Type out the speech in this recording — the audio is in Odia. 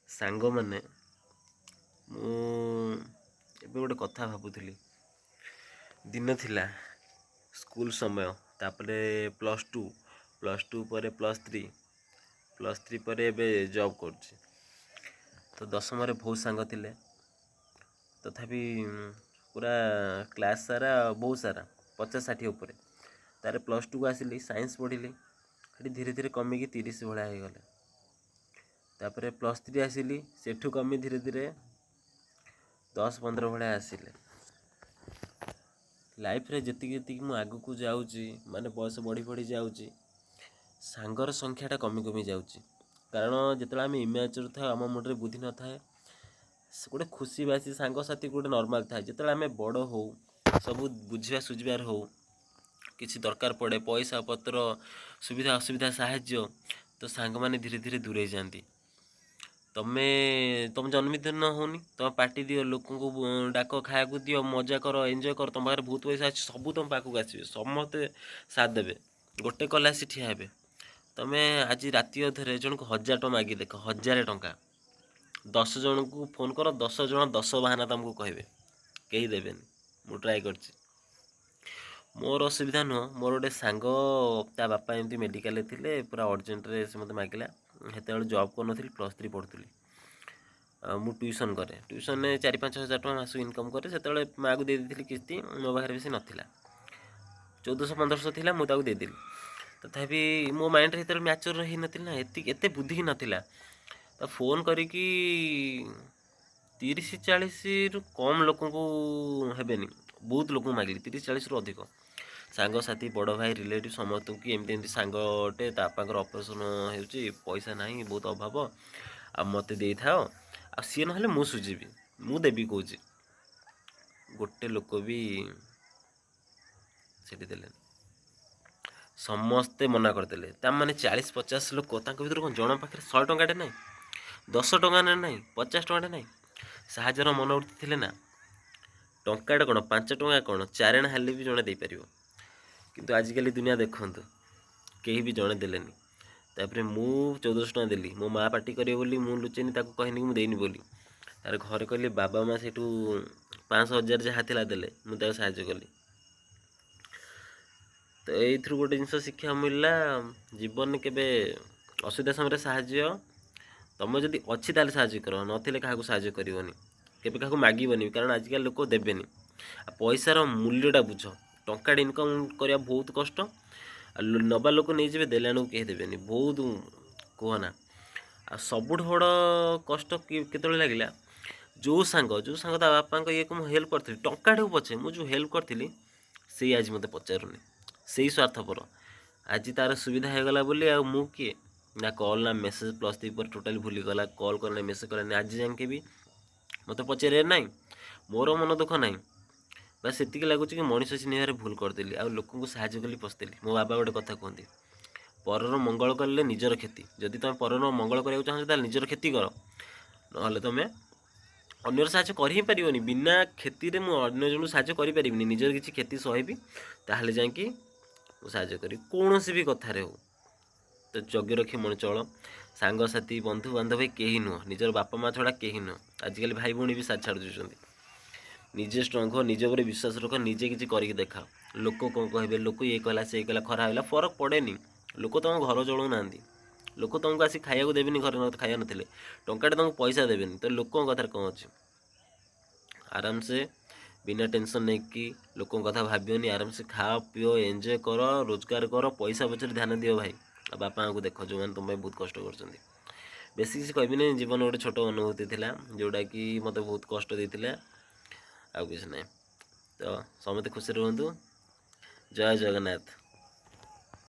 ସାଙ୍ଗମାନେ, ମୁଁ ଏବେ ଗୋଟେ କଥା ଭାବୁଥିଲି। ଦିନ ଥିଲା ସ୍କୁଲ ସମୟ, ତାପରେ ପ୍ଲସ୍ ଟୁ, ପ୍ଲସ୍ ଟୁ ପରେ ପ୍ଲସ୍ ଥ୍ରୀ, ପ୍ଲସ୍ ଥ୍ରୀ ପରେ ଏବେ ଜବ୍ କରୁଛି। ତ ଦଶମରେ ବହୁତ ସାଙ୍ଗ ଥିଲେ, ତଥାପି ପୁରା କ୍ଲାସ୍ ସାରା ବହୁତ ସାରା, 50-60 ଉପରେ। ତାପରେ ପ୍ଲସ୍ ଟୁକୁ ଆସିଲି, ସାଇନ୍ସ ପଢ଼ିଲି, ସେଠି ଧୀରେ ଧୀରେ କମିକି 30 ଭଳିଆ ହେଇଗଲେ। ତାପରେ ପ୍ଲସ୍ ଥ୍ରୀ ଆସିଲି, ସେଠୁ କମି ଧୀରେ ଧୀରେ 10-15 ଭଳିଆ ଆସିଲେ। ଲାଇଫ୍ରେ ଯେତିକି ଯେତିକି ମୁଁ ଆଗକୁ ଯାଉଛି, ମାନେ ବୟସ ବଢ଼ି ବଢ଼ି ଯାଉଛି, ସାଙ୍ଗର ସଂଖ୍ୟାଟା କମି କମି ଯାଉଛି। କାରଣ ଯେତେବେଳେ ଆମେ ଇମ୍ୟାଚୁର ଥାଉ, ଆମ ମୁଣ୍ଡରେ ବୁଦ୍ଧି ନଥାଏ, ଗୋଟେ ଖୁସି ବାସି ସାଙ୍ଗସାଥି ଗୋଟେ ନର୍ମାଲ୍ ଥାଏ। ଯେତେବେଳେ ଆମେ ବଡ଼ ହଉ, ସବୁ ବୁଝିବା ସୁଝିବାର ହଉ, କିଛି ଦରକାର ପଡ଼େ ପଇସା ପତ୍ର, ସୁବିଧା ଅସୁବିଧା ସାହାଯ୍ୟ, ତ ସାଙ୍ଗମାନେ ଧୀରେ ଧୀରେ ଦୂରେଇ ଯାଆନ୍ତି। ତମେ ତମ ଜନ୍ମଦିନ ହଉନି, ତମେ ପାର୍ଟି ଦିଅ, ଲୋକଙ୍କୁ ଡାକ, ଖାଇବାକୁ ଦିଅ, ମଜା କର, ଏନ୍ଜୟ କର, ତମ ପାଖରେ ବହୁତ ପଇସା ଅଛି, ସବୁ ତମ ପାଖକୁ ଆସିବେ, ସମସ୍ତେ ସାଥ ଦେବେ, ଗୋଟେ କଲେ ଆସି ଠିଆ ହେବେ। ତମେ ଆଜି ରାତି ଅଧରେ ଜଣକୁ 1000 ଟଙ୍କା ମାଗି ଦେଖ, 1000 ଟଙ୍କା, 10 ଜଣଙ୍କୁ ଫୋନ୍ କର, 10 ଜଣ 10 ବାହାନା ତମକୁ କହିବେ, କେହି ଦେବେନି। ମୁଁ ଟ୍ରାଏ କରିଛି। ମୋର ଅସୁବିଧା ନୁହଁ, ମୋର ଗୋଟେ ସାଙ୍ଗ, ତା ବାପା ଏମିତି ମେଡ଼ିକାଲରେ ଥିଲେ, ପୁରା ଅର୍ଜେଣ୍ଟରେ ସେ ମୋତେ ମାଗିଲା। ସେତେବେଳେ ଜବ୍ କରୁନଥିଲି, ପ୍ଲସ୍ ଥ୍ରୀ ପଢ଼ୁଥିଲି। ମୁଁ ଟ୍ୟୁସନ୍ କରେ, ଟ୍ୟୁସନ୍ରେ 4-5 ହଜାର ଟଙ୍କା ମାସକୁ ଇନକମ୍ କରେ। ସେତେବେଳେ ମାଆକୁ ଦେଇ ଦେଇଥିଲି କିସ୍ତି, ମୋ ପାଖରେ ବେଶୀ ନଥିଲା, 1400-1500 ଥିଲା, ମୁଁ ତାକୁ ଦେଇଦେଲି। ତଥାପି ମୋ ମାଇଣ୍ଡରେ ସେତେବେଳେ ମ୍ୟାଚୁର୍ ହେଇନଥିଲି ନା, ଏତିକି ଏତେ ବୁଦ୍ଧି ନଥିଲା। ତ ଫୋନ୍ କରିକି 30-40ରୁ କମ୍ ଲୋକଙ୍କୁ ହେବେନି, ବହୁତ ଲୋକଙ୍କୁ ମାଗିଲି, 30-40ରୁ ଅଧିକ ସାଙ୍ଗସାଥି, ବଡ଼ ଭାଇ, ରିଲେଟିଭ୍ ସମସ୍ତଙ୍କୁ କି ଏମିତି ଏମିତି ସାଙ୍ଗଟେ, ତା ବାପାଙ୍କର ଅପରେସନ୍ ହେଉଛି, ପଇସା ନାହିଁ, ବହୁତ ଅଭାବ, ଆଉ ମୋତେ ଦେଇଥାଅ, ଆଉ ସିଏ ନହେଲେ ମୁଁ ସୁଝିବି, ମୁଁ ଦେବି କହୁଛି। ଗୋଟେ ଲୋକ ବି ସେଠି ଦେଲେନି, ସମସ୍ତେ ମନା କରିଦେଲେ। ତା ମାନେ 40-50 ଲୋକ, ତାଙ୍କ ଭିତରୁ କ'ଣ ଜଣ ପାଖରେ 100 ଟଙ୍କାଟେ ନାହିଁ, 10 ଟଙ୍କା ନାହିଁ, 50 ଟଙ୍କାଟେ ନାହିଁ? ସାହାଯ୍ୟର ମନୋବୃତ୍ତି ଥିଲେ ନା, ଟଙ୍କାଟେ କ'ଣ, 5 ଟଙ୍କା କ'ଣ, ଚାରେଣା ହେଲେ ବି ଜଣେ ଦେଇପାରିବ। କିନ୍ତୁ ଆଜିକାଲି ଦୁନିଆ ଦେଖନ୍ତୁ, କେହି ବି ଜଣେ ଦେଲେନି। ତାପରେ ମୁଁ 1400 ଟଙ୍କା ଦେଲି। ମୋ ମା ପାଟି କରିବ ବୋଲି ମୁଁ ଲୁଚେଇନି, ତାକୁ କହିନି କି ମୁଁ ଦେଇନି ବୋଲି। ତାପରେ ଘରେ କହିଲି, ବାବା ମା ସେଇଠୁ 500, 1000 ଯାହା ଥିଲା ଦେଲେ, ମୁଁ ତାକୁ ସାହାଯ୍ୟ କଲି। ତ ଏଇଥିରୁ ଗୋଟେ ଜିନିଷ ଶିକ୍ଷା ମିଳିଲା, ଜୀବନରେ କେବେ ଅସୁବିଧା ସମୟରେ ସାହାଯ୍ୟ ତମ ଯଦି ଅଛି ତାହେଲେ ସାହାଯ୍ୟ କର, ନଥିଲେ କାହାକୁ ସାହାଯ୍ୟ କରିବନି, କେବେ କାହାକୁ ମାଗିବନି, କାରଣ ଆଜିକାଲି ଲୋକ ଦେବେନି। ଆଉ ପଇସାର ମୂଲ୍ୟଟା ବୁଝ। ଟଙ୍କାଟେ ଇନକମ୍ କରିବା ବହୁତ କଷ୍ଟ, ଆଉ ନେବା ଲୋକ ନେଇଯିବେ, ଦେଲା ବେଳକୁ କେହି ଦେବେନି। ବହୁତ କୁହନା। ଆଉ ସବୁଠୁ ବଡ଼ କଷ୍ଟ କେତେବେଳେ ଲାଗିଲା, ଯେଉଁ ସାଙ୍ଗ ତା ବାପାଙ୍କ ଇଏକୁ ମୁଁ ହେଲ୍ପ କରିଥିଲି, ଟଙ୍କାଟାକୁ ପଛେ ମୁଁ ଯେଉଁ ହେଲ୍ପ କରିଥିଲି, ସେଇ ଆଜି ମୋତେ ପଚାରୁନି। ସେଇ ସ୍ୱାର୍ଥପର ଆଜି ତାର ସୁବିଧା ହେଇଗଲା ବୋଲି ଆଉ ମୁଁ କିଏ, ନା କଲ୍ ନା ମେସେଜ୍। ପ୍ଲସ୍ ଥ୍ରୀ ପରେ ଟୋଟାଲି ଭୁଲିଗଲା, କଲ୍ କଲାନି, ମେସେଜ୍ କଲାନି, ଆଜି ଯାଏଁ ବି ମୋତେ ପଚାରିବାର ନାହିଁ। ମୋର ମନ ଦୁଃଖ ନାହିଁ, ବାସ୍ ସେତିକି ଲାଗୁଛି କି ମଣିଷ ଚିହ୍ନିବାରେ ଭୁଲ କରିଦେଲି ଆଉ ଲୋକଙ୍କୁ ସାହାଯ୍ୟ କଲି ପସ୍ତେଇଲି। ମୋ ବାବା ଗୋଟେ କଥା କୁହନ୍ତି, ପରର ମଙ୍ଗଳ କଲେ ନିଜର କ୍ଷତି। ଯଦି ତୁମେ ପରର ମଙ୍ଗଳ କରିବାକୁ ଚାହୁଁଛ, ତାହେଲେ ନିଜର କ୍ଷତି କର, ନହେଲେ ତୁମେ ଅନ୍ୟର ସାହାଯ୍ୟ କରି ହିଁ ପାରିବନି। ବିନା କ୍ଷତିରେ ମୁଁ ଅନ୍ୟ ଜଣଙ୍କୁ ସାହାଯ୍ୟ କରିପାରିବିନି। ନିଜର କିଛି କ୍ଷତି ସହିବି, ତାହେଲେ ଯାଇକି ମୁଁ ସାହାଯ୍ୟ କରିବି, କୌଣସି ବି କଥାରେ ହଉ। ତ ଜଗି ରଖି ମଣି ଚଳ। ସାଙ୍ଗସାଥି, ବନ୍ଧୁବାନ୍ଧବ କେହି ନୁହଁ, ନିଜର ବାପା ମା ଛଡ଼ା କେହି ନୁହଁ। ଆଜିକାଲି ଭାଇ ଭଉଣୀ ବି ସାଥ ଛାଡ଼ି ଦେଉଛନ୍ତି। ନିଜେ ଷ୍ଟ୍ରଙ୍ଗ ହୁଅ, ନିଜ ଉପରେ ବିଶ୍ୱାସ ରଖ, ନିଜେ କିଛି କରିକି ଦେଖାଅ। ଲୋକ କ'ଣ କହିବେ, ଲୋକ ଇଏ କହିଲା, ସେ କହିଲା, ଖରାପ ହେଲା, ଫରକ ପଡ଼େନି। ଲୋକ ତମ ଘର ଚଳଉନାହାନ୍ତି, ଲୋକ ତମକୁ ଆସି ଖାଇବାକୁ ଦେବେନି, ଘରେ ଖାଇବା ନଥିଲେ ଟଙ୍କାଟେ ତମକୁ ପଇସା ଦେବେନି। ତ ଲୋକଙ୍କ କଥାରେ କ'ଣ ଅଛି? ଆରାମସେ ବିନା ଟେନସନ୍ ନେଇକି ଲୋକଙ୍କ କଥା ଭାବିବନି, ଆରାମସେ ଖାଅ, ପିଅ, ଏନ୍ଜୟ କର, ରୋଜଗାର କର, ପଇସା ପଛରେ ଧ୍ୟାନ ଦିଅ ଭାଇ। ଆଉ ବାପା ମାଆଙ୍କୁ ଦେଖ, ଯେଉଁମାନେ ତୁମ ପାଇଁ ବହୁତ କଷ୍ଟ କରୁଛନ୍ତି। ବେଶୀ କିଛି କହିବିନି। ଜୀବନ ଗୋଟେ ଛୋଟ ଅନୁଭୂତି ଥିଲା, ଯେଉଁଟାକି ମୋତେ ବହୁତ କଷ୍ଟ ଦେଇଥିଲା, ଆଉ କିଛି ନାହିଁ। ତ ସମସ୍ତେ ଖୁସିରେ ରୁହନ୍ତୁ। ଜୟ ଜଗନ୍ନାଥ।